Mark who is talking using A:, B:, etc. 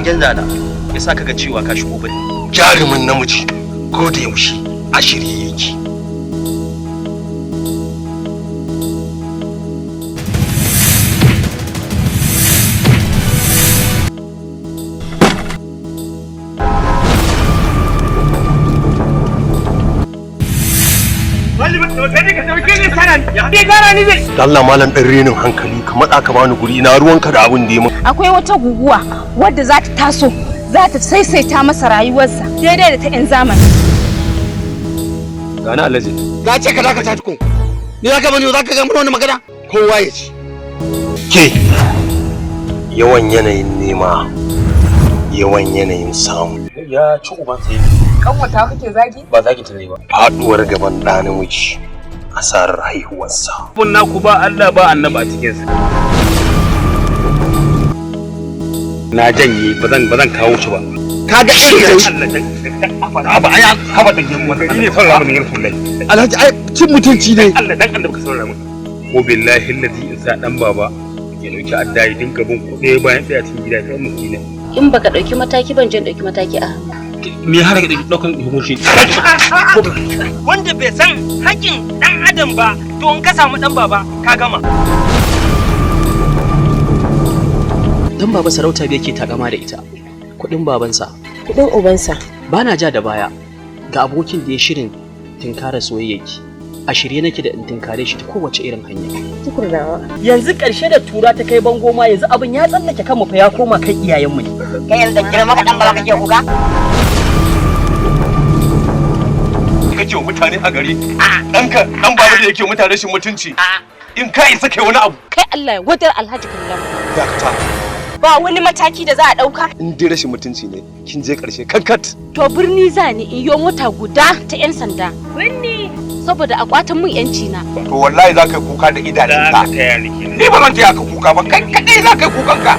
A: Hangen zana ya sa kaga cewa ka shigo birni.
B: Jarumin namiji ko da yaushe a shirye yake. Allah malam ɗan renin hankali ka matsa ka bani guri, ina ruwanka da abin da ya mun.
C: Akwai wata guguwa wadda za ta taso, za ta saisaita masa rayuwarsa daidai da ta 'yan zamani.
A: Gani Alhaji.
D: Na ce ka dakata tukun. Ni za ka bani, za ka ga mana wani magana? Kowa ya ci.
B: Ke yawan yanayin nema, yawan yanayin samu.
A: Ya ci uban sai.
E: Kanwata kake zagi?
A: Ba zagi ta ne ba.
B: Faduwar gaban ɗa namiji asarar haihuwarsa.
F: Abun naku ba Allah ba annaba a cikinsa. Na janye, ba zan kawo shi ba.
D: Ka ga irin
F: Allah dan haba aya haba dan girman wannan ne saurara mun yin sunan.
D: Alhaji, ai cin mutunci ne.
F: Allah dan Allah ka saurara mun. Ko billahi allazi in sa dan baba ya dauki adda ya dinga bin kuɗi bayan ɗaya cikin gida sai mu kina.
G: In baka ɗauki mataki ban je ɗauki mataki a hannu.
F: Me har ka daukan hukunci?
H: Wanda bai san haƙƙin ɗan adam ba, to in ka samu ɗan baba ka gama.
A: Dan baba sarauta bai yake takama da ita. Kuɗin babansa.
E: Kudin ubansa.
A: Bana ja da baya ga abokin da ya shirin tinkara soyayyaki. A shirye nake da in tinkare shi ta kowace irin hanya.
E: Tukurnawa.
H: Yanzu ƙarshe da tura ta kai bango ma, yanzu abin ya tsallake kanmu fa, ya koma kan iyayenmu ne.
I: Kai yanzu da girma ka dan baba kake kuka?
B: Kake wa mutane a gari, ɗanka ɗan baba da yake wa mutane rashin mutunci. In ka isa kai wani abu.
G: Kai Allah ya wadar Alhaji kallon.
B: Dakata.
C: Ba wani mataki da za a ɗauka?
B: In dai rashin mutunci ne, kin je ƙarshe kankat.
G: To birni za ni in yo mota guda ta 'yan sanda.
C: Birni.
G: Saboda a kwatan mun 'yanci na.
B: To wallahi za ka yi kuka da
F: Za
B: idanunka.
F: ka taya ni kenan.
B: Ni ba zan taya ka kuka ba, kai kaɗai za ka yi kukanka.